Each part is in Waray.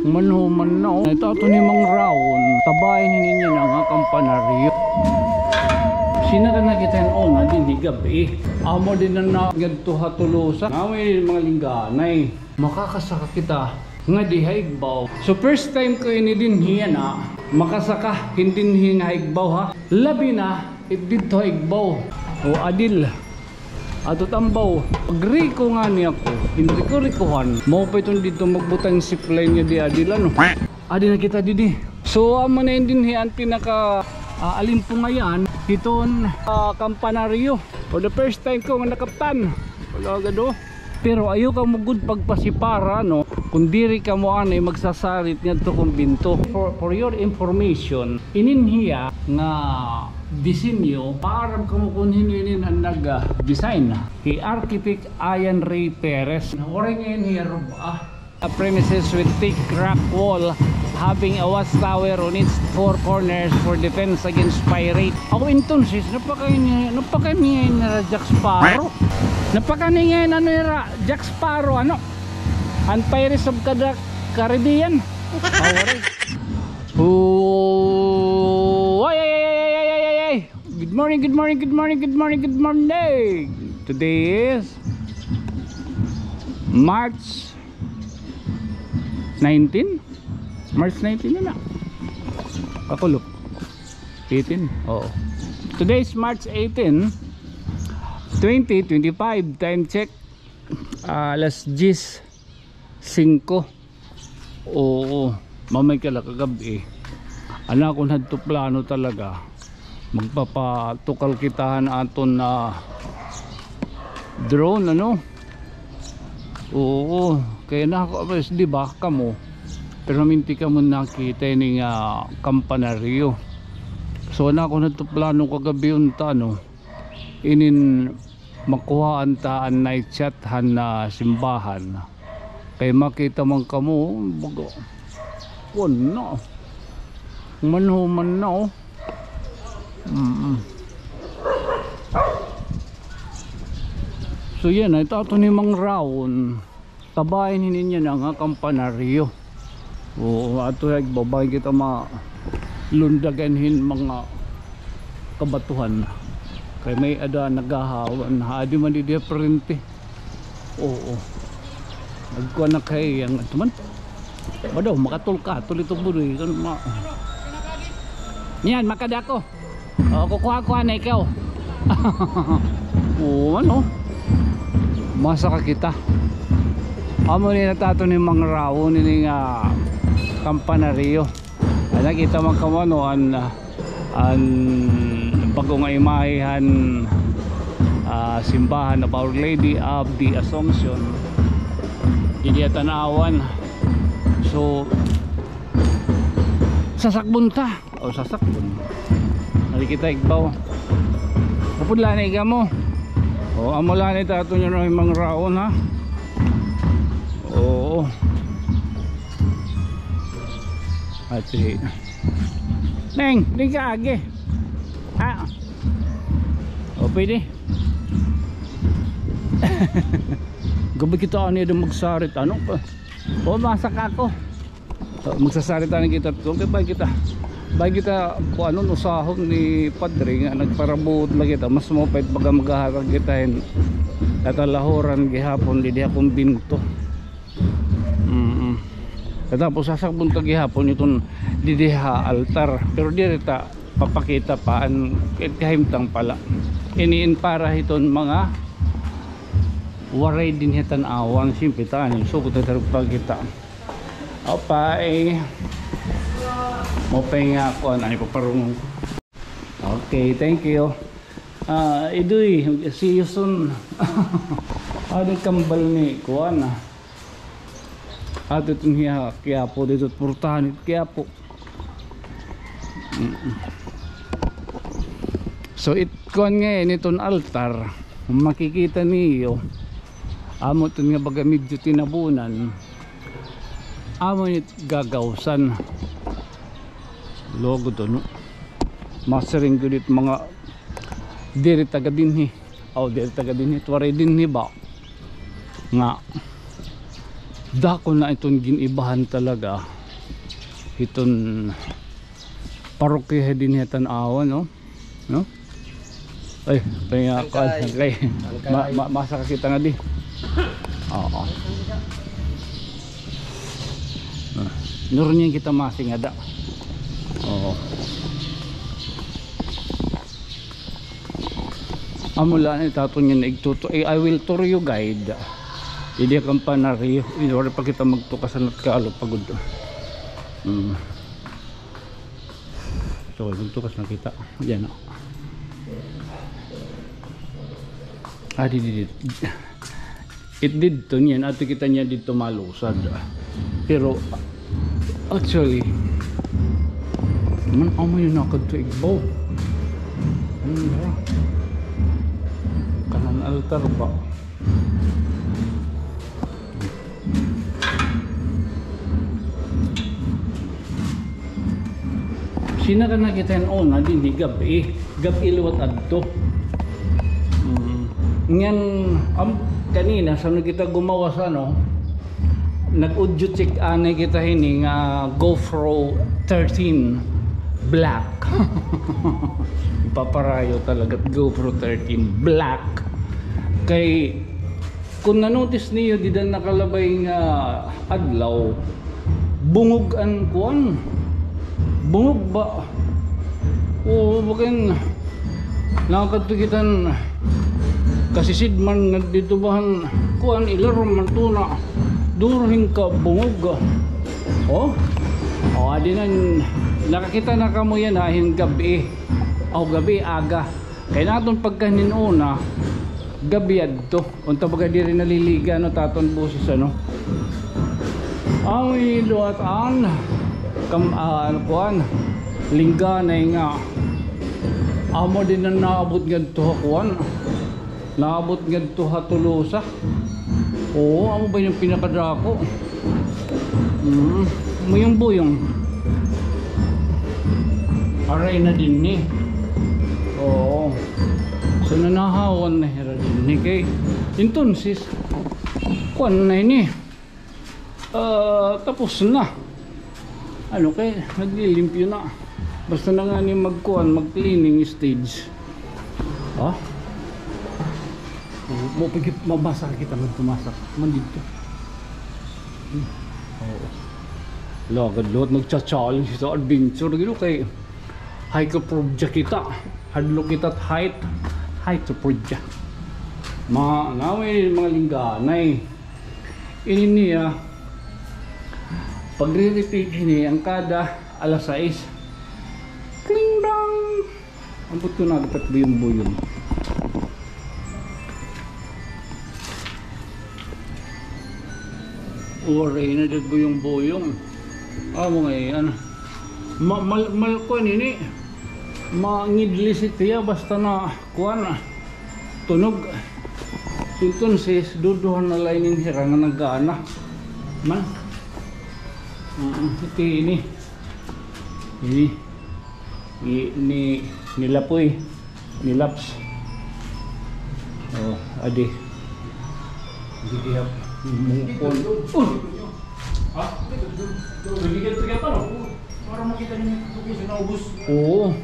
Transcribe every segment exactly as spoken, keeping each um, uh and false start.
Manhuman na, o. Ito aton hi Mang Raon. Tabayan hini niya na nga kampanaryo. Sinara na kita hin una dinhi gab-i. Amo dinhi ngadto ha Tolosa. Amo ini mga lingganay. Makakasaka kita ngadi ha igbaw. So, first time ko ini dinhi yana. Makasaka hin dinhi nga ha igbaw, ha. Labi na it didto ha igbaw. O, adil. Ato tambaw, agriko ngani ako, hin riko-rikohan. Mao pa iton didto magbutang zipline niya di adil, ano. Adi na kita didi. So, amo na ini dinhi an pinaka, ah, alimpungayan hiton, ah, kampanaryo. For the first time ko nga nakaptan. Wala gad, o. Pero ayaw kamo gud pagpasipara, no? Kon diri kamo anay magsasarit ngadto kumbento. For, for your information, inin hiya nga disenyo, maaram kamo kon hin-o inin an nag, ah, design. Kay Architect Ian Ray Perez. Waray ngay-an hiya ruba. A premises with thick rock wall having a watchtower on its four corners for defense against pirate. Aw, entonces, napakani, napakani ngay-an nira Jack Sparrow? Napakani ngay-an ano nira Jack Sparrow, ano? An Pirates of Kada-, Caribbean. Aw, waray. Oh, ay, ay. Good morning, good morning, good morning, good morning, good morning. Today is March nineteen? March nineteen na na. Kakulop. Eighteen? Oo. Today is March eighteen, twenty twenty-five. Time check, ah, alas diyes singko. Oo. Mamay kala kagab-i. An akon hadto plano talaga. Magpapatukal kita han aton, ah, drone, ano? Oo, kay na, di ba, kamo, permanente kamo nakita ini nga kampanaryo. So, an akon hadto plano kagab-i unta, no, inin makuhaan ta an night shot han, ah, simbahan. Kay makita man kamo, baga, kuan na. Manhuman na, o. Mm. So, yana, ito aton hi Mang Raon. Tabayan hini niya na nga kampanaryo. Oo, ato ha igbaw, bangin kita malundagan hin mga kabatuhan. Kay may-ada naghahawan. Adi man didi ha frente. Oo. Nagkuan na kay an ato man. Ba daw, makatol ka, tol ito, budoy. Kan ma-, Niyan, makada ako. O, kukuha-kuha na ikaw. Oo, ano? Masaka kita. Amo ini na aton hi Mang Raon ini nga kampanaryo. Ay, nakita man kamo, ano, an, an bag-o nga imahe han, ah, simbahan of Our Lady of the Assumption. Didi ha tan-awan. So, sasakbon ta. O, sasakbon. Adi kita igbaw. Upod la ni kamo. O, amo la ni tato niyo na Mang Raon, ha? Oo. Ati. Neng, di ka agi. Ha? O, pwede. Gabi kita ani daw magsarit. Ano pa? O, masaka ako. Magsasarit anay kita, kay bangin kita, bangin kita, kuanon, usahon ni Padre nga nagparabuot la kita, mas maupay it baga maghahatag kita hin katalahuran gihapon didi ha kumbento. Mm. Katapos sasakbon ta gihapon iton didi ha altar, pero diri ta papakita pa an kahimtang pa la. Ini in para hiton mga waray dinhi ha tan-awan, siyempre ta ani, sugot ta, ta pagkita. Opay. Maupay nga kuan, ay, paparungon ko. Okay, thank you. Ah, Idoy, see you soon. Adi kambal ni kuan, ah. Ato iton hiya Quiapo didto, purtahan it Quiapo. Mm. So, it kuan ngay-an iton altar, makikita niyo, amo iton nga baga medyo tinabunan. Amo it gagawsan. Lugod, ano? Masiring gud it mga diri taga dinhi. Aw, diri taga dinhi, it waray dinhi ba? Nga Dako na iton gin-ibahan talaga. Iton parokya dinhi ha Tanauan, no? No? Ay, kaya, kay, ma-, ma-, masaka kita ngadi. Oo. Ah, nurunyan kita masing ada. Oo. Amo la ni taton nga igtuto-, I, I will tour you guide. Didi ha Campanario, in order pa kita magtukas han Latcalo pa gud. Hmm. So, magtukas na kita. Yan, o. Ah, di, di, di. It didto niyan, ato kita niya didto malusad. Pero, actually, man, amo yun nakadto igbaw. Ano ba? Kanan altar ba? Sinaka na kita hin una dinhi gab-i. Gab-i liwat adto. Mm. Ngan, am, kanina, san-o kita gumawas, ano, nag-audio check anay kita hini nga GoPro thirteen Black. Paparayo talaga, GoPro thirteen Black. Kay, Kon na-notice niyo, dida nakalabay nga adlaw, bungog an kuan. Bungog ba? Oo, bakin nakadto kita han kasisidman nga didto ba han kuan, ilarom man tuna. Duro hin kabungog. O? O, adi na, nakakita na kamo yana hin gab-i. O, gab-i, aga. Kay an aton pagkahin hin una, gab-i adto. Unta baga diri naliliga, ano, taton boses, ano. Amo ini liwat an, kam-, ah, ano, kuan, lingganay nga. Amo dinhi an naabot ngadto ha kuan. Naabot ngadto ha Tolosa. Oo, amo ba ini an pinakadako? Mm, buyong-buyong. Aray na dinhi. Oo. So, nanahawan na hira dinhi kay. Entonces, kuan na ini. Ah, tapos na. Ano kay, naglilimpyo na. Basta na ngani magkuan, mag-cleaning stage. Ha? Mo pigi mabasa kita, magtumasa man didto. Hmm. Oo. Lagad liwat nagcha-challenge sa adventure gid kay high to project kita. Hadlok kita height. High to project. Mga, naway, mga lingganay. Ini niya, pagre-repeat ini an kada alas sais. Kling dong! Ambot ko na dapat buyong-buyong. Waray na dapat buyong-buyong. Amo nga, ano. Ma-, mal-, mal-, kuan ini. Mangidlis it hiya basta na kuan, ah, tunog. Entonces, duduha na la ini hira nga nagana. Man. Mm, iti ini. Ini. Ni, ni, nilapoy. Nilaps. O, adi. Didi ha, mungkon. Uh! Ha? Pwede ka ito pa, no? Para makita niyo yung location na ubos. Oo.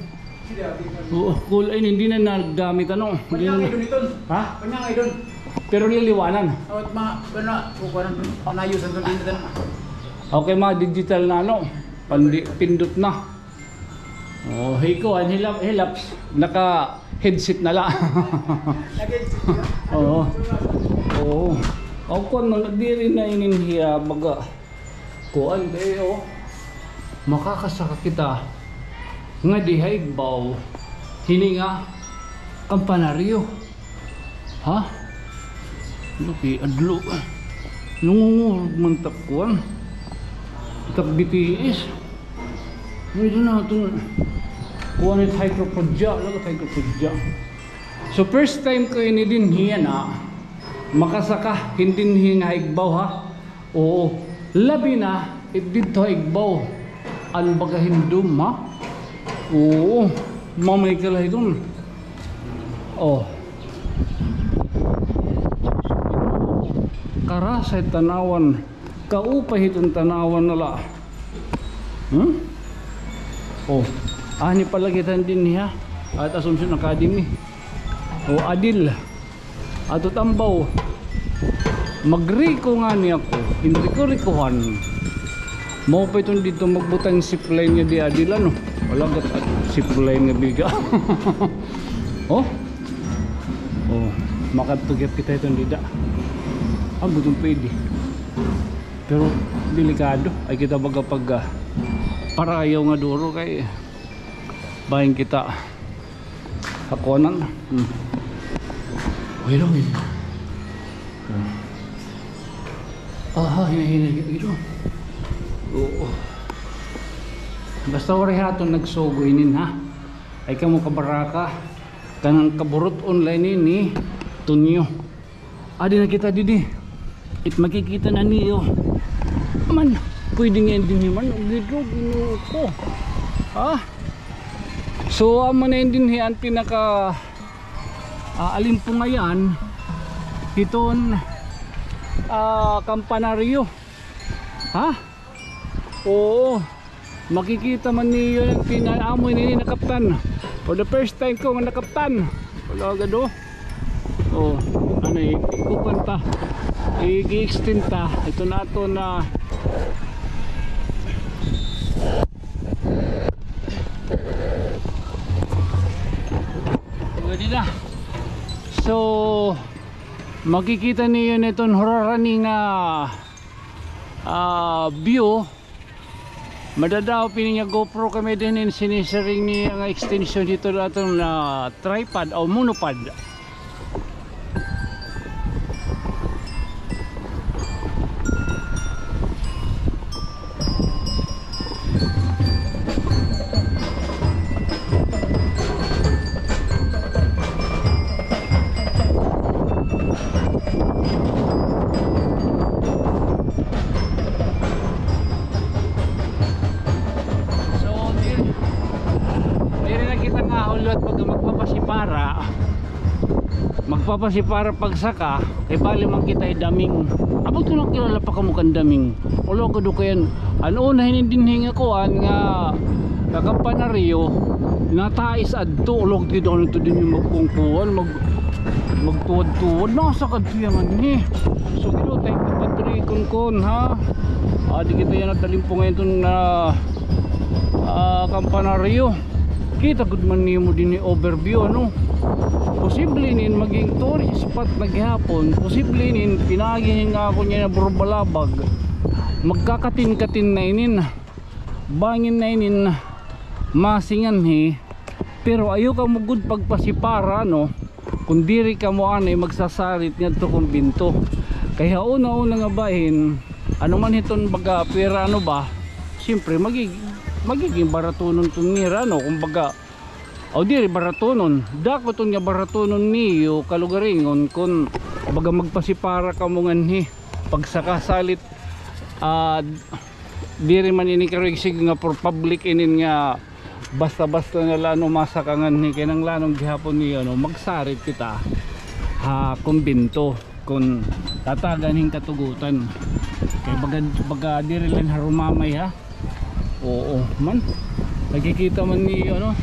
Oo, cool. Ay, hindi na nagamit, ano? Hindi na. Kanya nga idon. Ha? Kanya nga idon. Pero liliwanan. O, mga, ano, kukuha ng panayusan ko din. Okay, mga digital na, ano? Pandi-, pindot na. Oh, hi kuan, hilap-, hilaps. Naka-headset na la. Nag-headset na. Oo. Oo. O, kuan man, diri na inin hiya, baga. Kuan kay, o, makakasaka kita ngadi ha igbaw hini nga kampanaryo. Ha? Laki adlaw. Nangungurog man tak kuan. Tak B T S. May doon natin. Kuan it hydropodia. Lalo hydropodia. So first time ko ini dinhi yana. Makasaka hin dinhi nga igbaw, ha. Oo. Labi na, it didto ha igbaw. An baga hin dome, ha? Oo. Mamay ka la hiton. O. Karasay tanawan. Kaupay hiton tanawan na la. Hmm? Oh, ani pala kita dinhi ha. At Assumption Academy. Oh, Adil. Ato tambaw. Magriko ngani ako. Inriko-rikohan. Mao pa iton didto magbutang zipline nga di Adil, ano? Wala gat zipline nga biga. Oh? Oh, makadto gihap kita hiton dida. Ah, buton pwede. Pero delikado. Ay kita baga pag, ah, parayaw nga duro kay bahin kita hakuanan. Hmm. Uy, lang, uy. Aha, hinay-hinay, uy, lang. Oo. Basta waray haton nagsugo inin, ha? Ay kamo kabaraka, kanang kaburut-on la ini ni Tonyo. Adi na kita didi. It makikita na niyo. Man, pwede nga dinhi man. Dito, Ginoo ko. Ha? So, amo na dinhi an pinaka, ah, alimpungayan hiton, ah, kampanaryo. Ha? Oo. Makikita man niyo an pinaamoy na ini nakaptan. For the first time ko nga nakaptan. Wala gad, oh. Oh, ano, ikukuan ta. I-extend ta. Ito na, ito na. Pwede na. So, makikita niyo na iton hurarani nga, ah, view. Madadaw pini nga GoPro kami dinhi, sinisiring ni nga extension dito aton, ah, tripod o monopod. So, diri, diri na kita nga hulot pag magpapasipara. Magpapasipara pagsaka, kay bali man kita hi Daming. Abot ko nakilala pa kamo kan Daming. Ulo ko do kayan. An una hinin dinhi nga kuan nga, nga kampanaryo, natais adto, ulo ko do ano to dinhi magkukuan, mag, magtuwad-tuwad. Nasa kadto yan ni. So, Ginoo, thank you, Padre Konkon, ha? Ah, di kita yana talimpo ngayon ton, ah, ah, kampanaryo. Kita gud man nimo dinhi overview, ano? Posible inin maging tourist spot na gihapon. Posible inin pinaagi nga ako niya na Burbalabag. Magkakatin-katin na inin. Bangin na inin masinganhi. Pero ayaw kamo gud pagpasipara, no? Kon diri kamo anay magsasarit ngadto kumbento. Kay ha una-una nga bahin, ano man hiton baga pira, ano ba? Siyempre, magig-, magiging baratonon ton nira, no? Kumbaga, aw, diri baratonon. Dako ton nga baratonon niyo, kalugaringon, kon baga magpasipara kamo nganhi. Pagsaka salit, ah, diri man ini karuyag sige nga for public inin nga basta-basta na la, ano, masaka nganhi, kinahanglanon gihapon niyo, ano, magsarit kita ha kumbento kon tatagan hin katugutan. Kay baga, baga diri la harumamay, ha? Oo man. Nakikita man niyo, ano,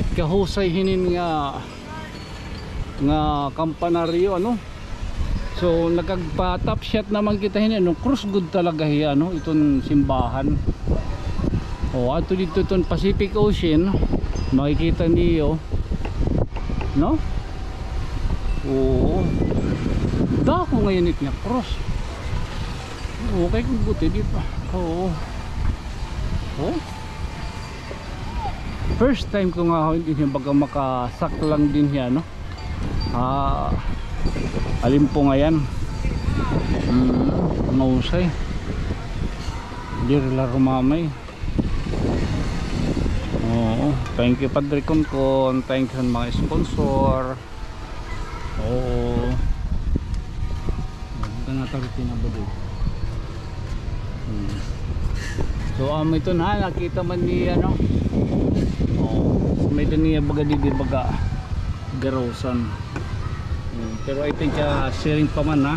it kahusay hinin nga nga kampanaryo, ano. So, nakagpa-top shot naman kita hini, ano, cross gud talaga hiya, ano, iton simbahan. O, ato didto iton Pacific Ocean, makikita niyo, no? Oo. Dako ngayon it nga cross. Okay, kung buti, di pa. Oo. Oh? First time ko nga dinhi baga makasaklang dinhi, ano? Ah, alimpungayan. Mm, mahusay. Diri la harumamay. Oo, thank you, Padre Konkon. Thank you sa mga sponsor. Oo. Kana ta rutina ba di? Hmm. So, amo ito na, nakita man ni, ano, oh, may-ada niya baga didi, baga garawsan. Hmm. Pero I think, ah, sharing pa man, ha?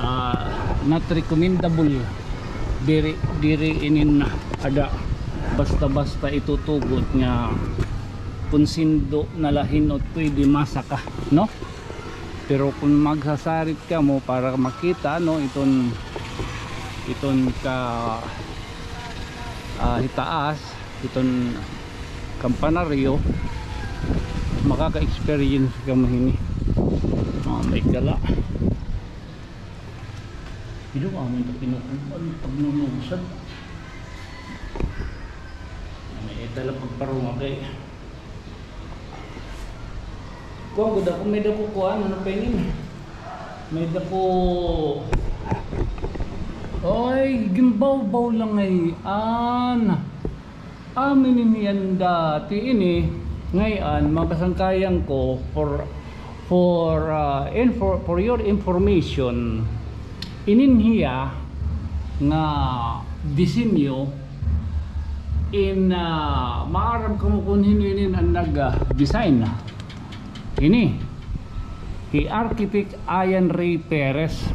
Ah, not recommendable. Diri, diri inin ada basta-basta itutugot nga kon sindo na la hin-ot pwede masaka, no? Pero kon magsasarit kamo para makita, no, iton, iton ka, ah, hitaas, iton kampanaryo, makaka-experience kamo hini. Ah, may gala. Ilo, amo ito kinukuan, paglulusan. May itala pagparunga kay kuan gud ako, may dako kuan, ano pa inin? May dako. Oy, ginbawbaw la ngay-an. Amin ini an dati ini, ngay-an, mga kasangkayan ko, for, for, ah, infor-, for your information, inin hiya nga disenyo in, ah, maaram kamo kon hin-o inin an nag, ah, design. Ini, hi Architect Ian Ray Perez.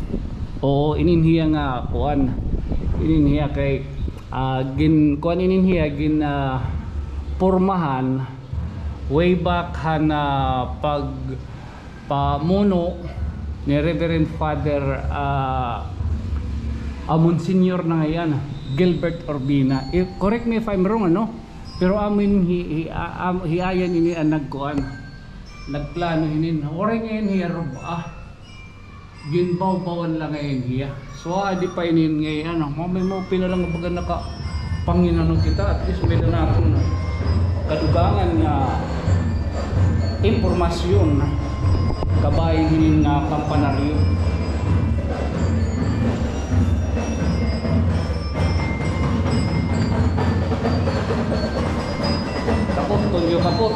Oo, inin hiya nga kuan. Inin hiya kay, ah, gin-, kuan inin hiya, gin, ah, pormahan way back han, ah, pagpamuno ni Reverend Father, ah, ah, Monsignor na ngay-an, Gilbert Urbina. If, correct me if I'm wrong, ano? Pero amin hi, hi, a-, am-, hi Ian ini an nagkuan, nagplano hinin. Waray ngay-an hiya ruba. Ginbawbawan la ngay-an hiya. So, adi pa inin ngay-an, ano, mamay mo pila lang baga nakapanginano kita, at least may da naton kadugangan nga impormasyon kabahin hinin nga kampanaryo. Kapot, Tonyo, kapot.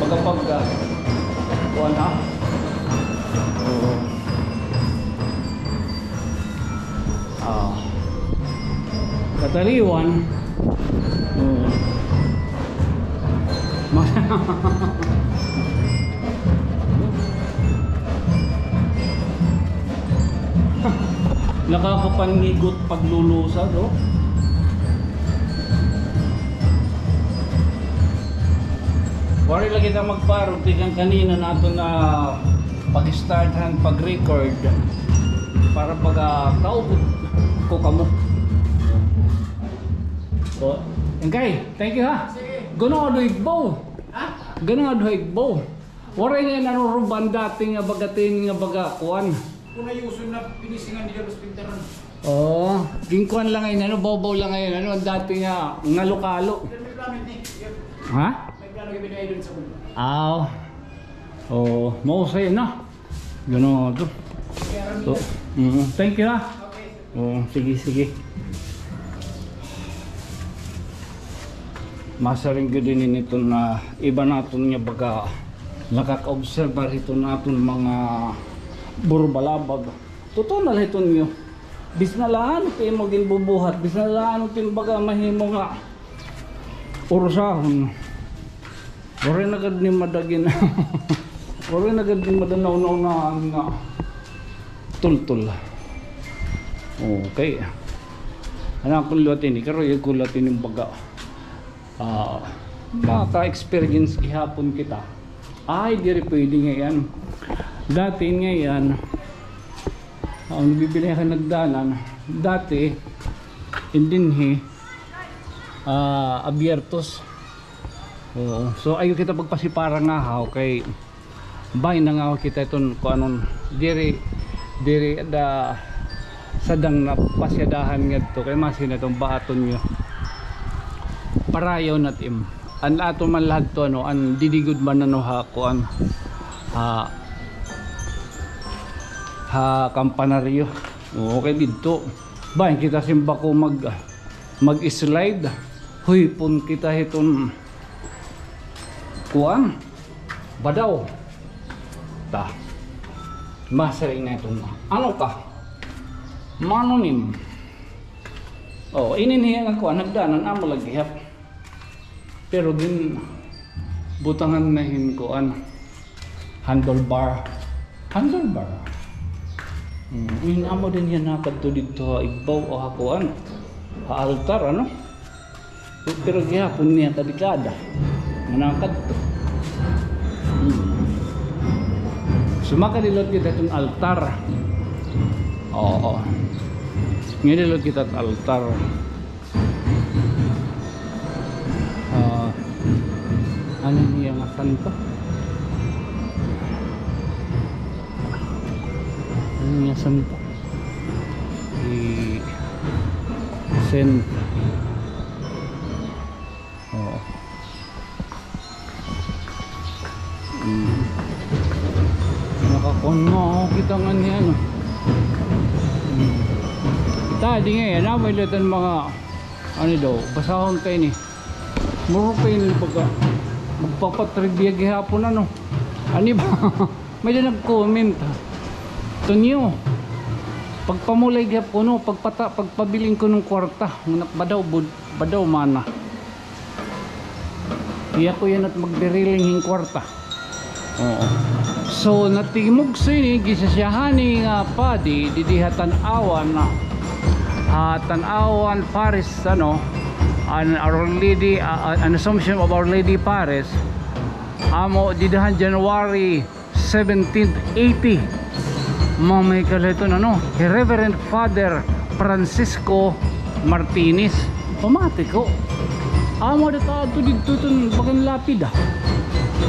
Pagkapag, ah, kuwan, ha? Oo. Ah. Kataliwan. Oo. Mas- Nakakapanligot paglulusa, no? Waray la kita magparog, tikang kanina naton na pag-start han pag-record para pagkakaubod ko kamo. So, okay, thank you ha. Sige. Gano nga do igbaw? Ha? Gano nga do igbaw? Waray nga naruruban dati nga baga tin nga baga kuan. Kun ayuson na pinisingan nila mas pintaran. Oo, ginkuan lang ngayon, ano, bawbaw lang ngayon, ano, an dati nga ngalukalo. Pero may plano ni. Ha? May plano kami na idol sa mundo. Aw. Oo, mausay na. Gano to. Kaya rin So, nila. Mm, thank you ha. Okay. Oo, sige, sige. Masiring gud ini iton iba naton nga baga nakakaobserbar hiton aton mga burubalabag. Totoo na la hiton iyo. Bisan la ano it imo ginbubuhat, bisan la ano it imo baga mahimo nga urusahon. Waray na gad ni madagin. Waray na gad ni madanawnaw na, na tultol. Okay. Ano akon liwat ini? Karuyag ko liwat ini baga. Ah, maka-experience gihapon kita. Ay, diri pwede ngay-an. Dati ngay-an, ang bibili ka nagdanan, dati, in dinhi, ah, abiertos. Oo. So, ayaw kita pagpasipara ngahaw kay bangin nangahaw kita iton kuanon, diri, diri da sadang napasyadahan ngadto kay masiring na iton baaton niyo. Parayaw na it im. An aton man la hadto, ano, an didi gud man, ano, ha kuan, ha, ha kampanaryo. Oo, kay didto bangin kita simbako mag mag-slide, huypon kita hiton kuan, badaw. Ta. Masiring na iton, ano ka? Manonim. O, inin hiya nga kuan, nagdanan, amo la gihap. Pero ginbutangan na hin kuan. Handlebar. Handlebar. Amo dinhi nakadto didto ha igbaw o ha kuan, ha altar, ano? Pero gihapon niya kadikada nga nakadto. Hmm. So, makadulot kita hiton altar. Oo. Ngadulot kita hit altar. Ah, ano niya nga santo? Ano niya santo? Si Saint. Oo. Mm. Nakakuan nga ako kita nga niya, no? Mm. Kita, di nga yan, ah, may latan mga, ano daw, basahon kayo ni. Muro pa yun, baga, magpapatrivia gihapon, ano? Ano ba? May da nag-comment. Tonyo, pagpamulay gihap kuno, pagpata-, pagpabilin kuno hin kwarta. Nga badaw bud-, badaw mana. Iya ko yan at magdiriling hin kwarta. Oo. So, natimog sa ini, gisasyahan ni nga padi, didi ha Tanauan, ha Tanauan Parish, ano, an Our Lady, ah, ah, an Assumption of Our Lady Parish, amo, didi han January seventeenth eighty. Mamay kala iton, ano, hi Reverend Father Francisco Martinez. Pamati ko. Amo da ta adto didto ton bagan lapid, ah.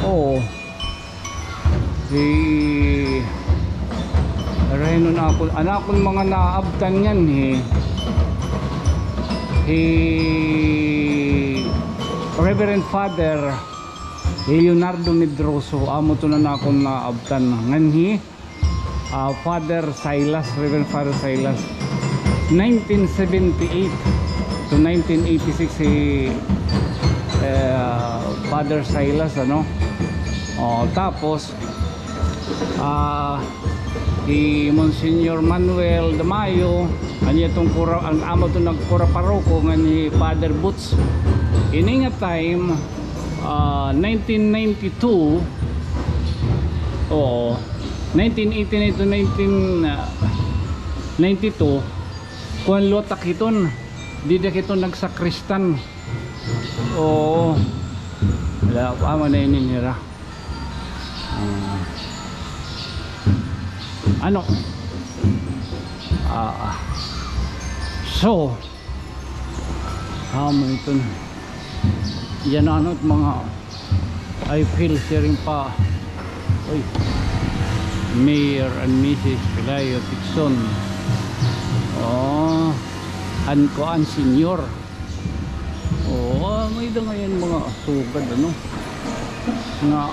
Oo. Hi, reno na ako, an akon mga naabtan nganhi, hi Reverend Father Leonardo Medroso, amo to na nakon naabtan nganhi, ah, Father Silas, Reverend Father Silas. Nineteen seventy-eight to nineteen eighty-six si, eh, Father Silas, ano? Oh, tapos, ah, hi Monsignor Manuel Damayo, an iya tong kura, an amo to nagkura paroko nganhi Father Boots. Ini nga time, ah, nineteen ninety-two, oo, nineteen eighty-nine to nineteen, ah, ninety-two, kuan, lutak hiton, dida hiton nagsakristan. Oo. Wala, amo na ini nira. Ah. Ano? Ah, ah. So, amo iton. Yana, ano, mga, I feel sharing pa. Oy. Mayor and Missus Pelayo Tixon. Oh, an kuan, senior. Oo, ah, may da ngayon mga sugad, ano, nga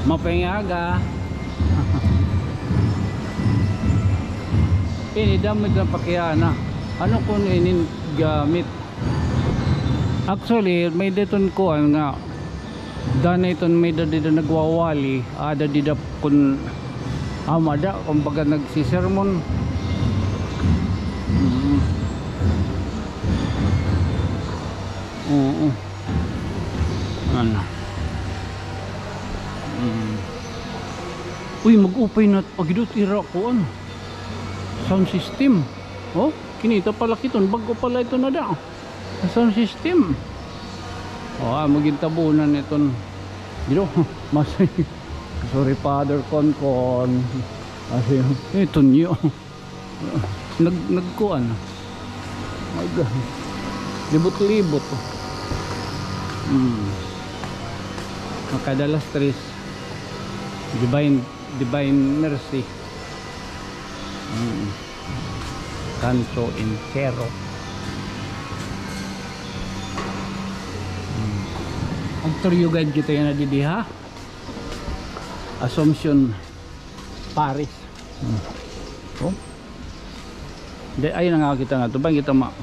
maupay nga aga. Ini, damo na pakiana. Ano kon inin gamit? Actually, may da iton kuan nga dana iton may da dida nagwawali, ada dida kun ama da, kumbaga nagsisermon. Mm. Oo. Ano? Mm. Uy, mag-upay na pag idot ira kuan. Sound system. Oh, kinita pala kiton, bag-o pala iton ada. Sound system. Oh, ah, magintabunan iton. Dito, mas, sorry, Father Concon. Kasi, iton niyo. Nag-, nagkuan. Mag-, libot-libot. Hmm. Makadalas tres. Divine, Divine Mercy. Hmm. Canto Entero. Hmm. Ang tour guide kita yana didi, ha? Assumption Parish. Hmm. Oh. Di, ay, nangakita nga. Ito ba kita ma-,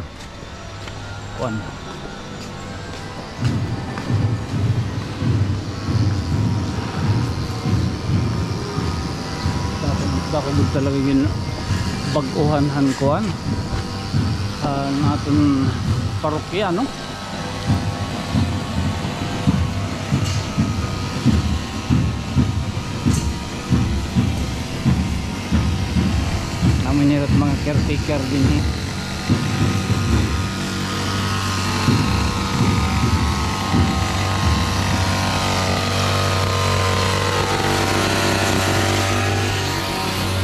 kuan. Bako, bako gud talaga yun bag-uhan han kuan. An aton parokya, no? Nira it mga caretaker dinhi.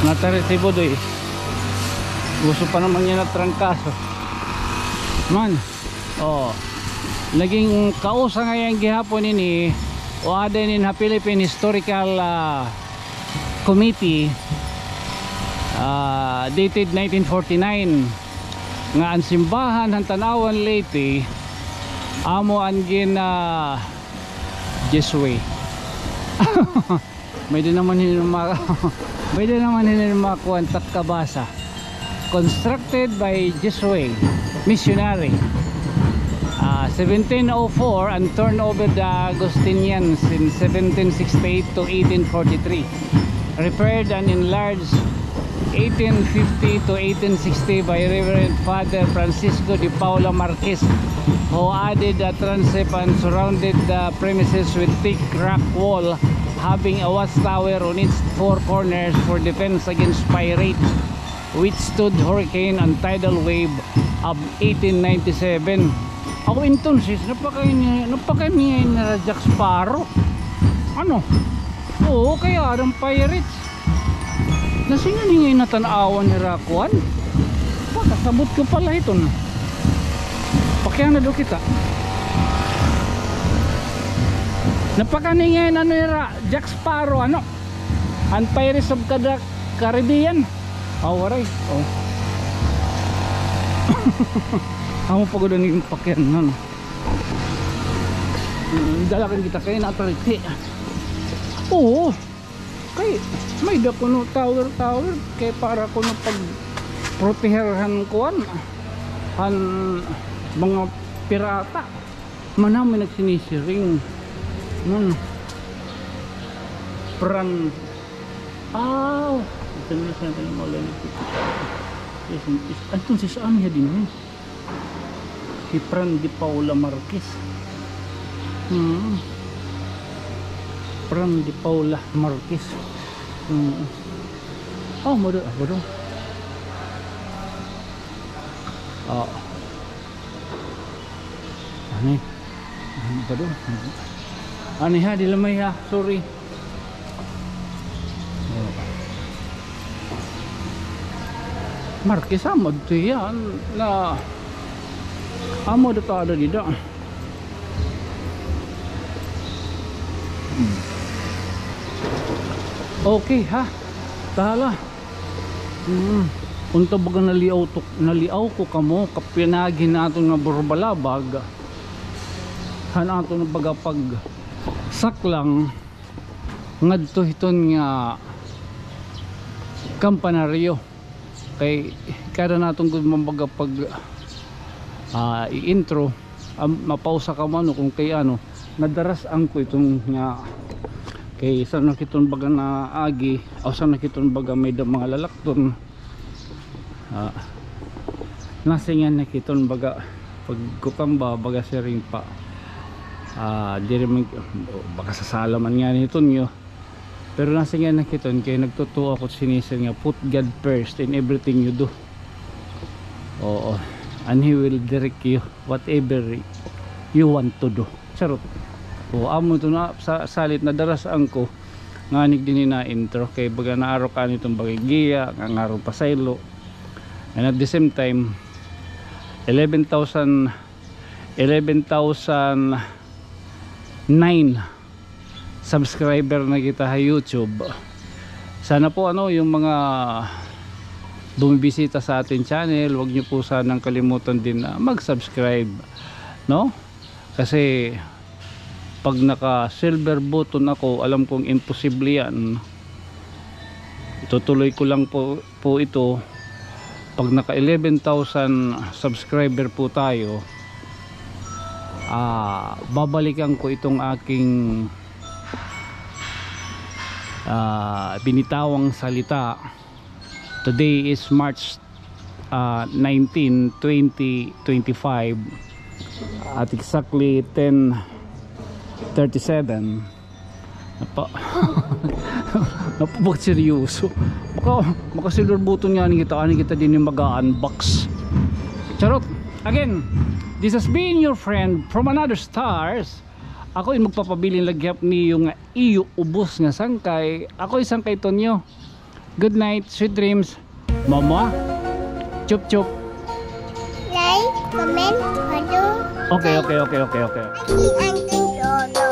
Natari si Budoy. Gusto pa naman niya na trangkaso. Man. Oh. Naging kausa ngay-an gihapon ini, o aada ini ha Philippine Historical, ah, Committee, ah, dated nineteen forty-nine, nga an simbahan han Tanauan, Leyte, amo an gin, ah, Jesuit. May-ada naman hin ma-, may-ada naman hin makuan, tatkabasa. Constructed by Jesuit missionary. Ah, seventeen oh four and turned over the Augustinians in seventeen sixty-eight to eighteen forty-three. Repaired and enlarged eighteen fifty to eighteen sixty by Reverend Father Francisco de Paula Marquez, who added a transept and surrounded the premises with thick rock wall, having a watchtower on its four corners for defense against pirates, withstood hurricane and tidal wave of eighteen ninety-seven. Aw, entonces, napakay ni, napakay ni nira Jack Sparrow. Ano? Oo, kay aada an pirates. Nasiring nga natan-awan nira kuan. Pakasabot ko pala iton. Pakiana daw kita. Napakay ni nga ano nira, Jack Sparrow, ano? An Pirates of Kada-, Caribbean. Aw, waray. Oh. Amo pa gud an iyong pakyan, no? Mm, dalagan kita kay natariti. Oo. Kay may-ada kuno tower, tower kay para kuno pagproteher han kuan, han mga pirata. Manami nagsinisiring. Ano? Pran. Ah, ito na sa atin, wala na ito. Yes, yes. Entonces, ano yan din, eh? Si Fran de Paula Marquez. Hmm. Fran de Paula Marquez. Hmm. Oh, mado, ah, mado. Oh. Ani? Ano ba doon? Ani ha, di lamay ha. Sorry. Oh. Marquez, amo adto hiya na, amo adto ada dida. Hmm. Okay ha. Tahala. Mm. Unta baga naliaw to, naliaw ko kamo, kapinagi naton nga burbalabag. Han aton baga pagsaklang ngadto hiton nga kampanaryo. Kay kada naton gud man baga pag, ah, i-intro, am, mapausa kamo, ano, kung kay ano, nadaras-an ko iton nga, kay san na kiton baga naagi, o san na kiton baga may-ada mga lalakton. Ah, nasingan na kiton baga, pagkuan ba, baga siring pa. Ah, diri man, baka sasala man ngani hiton niyo. Pero nasingan na kiton kay nagtutuo ako sini sir nga put God first in everything you do. Oo. And He will direct you whatever you want to do. Charot. O, amo ito na, sa, salit nadaras-an ko, ngani dinhi na-intro, kay baga naaro ka niton baga giya, nga ngaron pasaylo. And at the same time, eleven thousand, eleven thousand nine subscriber na kita ha YouTube. Sana po, ano, yung mga bumibisita sa ating channel, wag niyo po sanang kalimutan din na mag-subscribe, no? Kasi pag naka silver button ako, alam kong imposible yan. Itutuloy ko lang po, po ito. Pag naka eleven thousand subscriber po tayo, ah, babalikan ko itong aking, ah, binitawang salita. Today is March, ah, nineteen, twenty twenty-five, at exactly ten thirty-seven. Apa? Napapagseryoso. Maka, maka-silver button ngani kita, ngani kita dinhi mag-unbox. Charot. Again, this has been your friend from another stars. Ako in magpapabilin la gihap niyo nga iyo ubos nga sangkay. Ako in sangkay Tonyo. Good night, sweet dreams. Mama. Chup chup. Like, comment, follow. Okay, okay, okay, okay, okay. Auntie, auntie, lolo.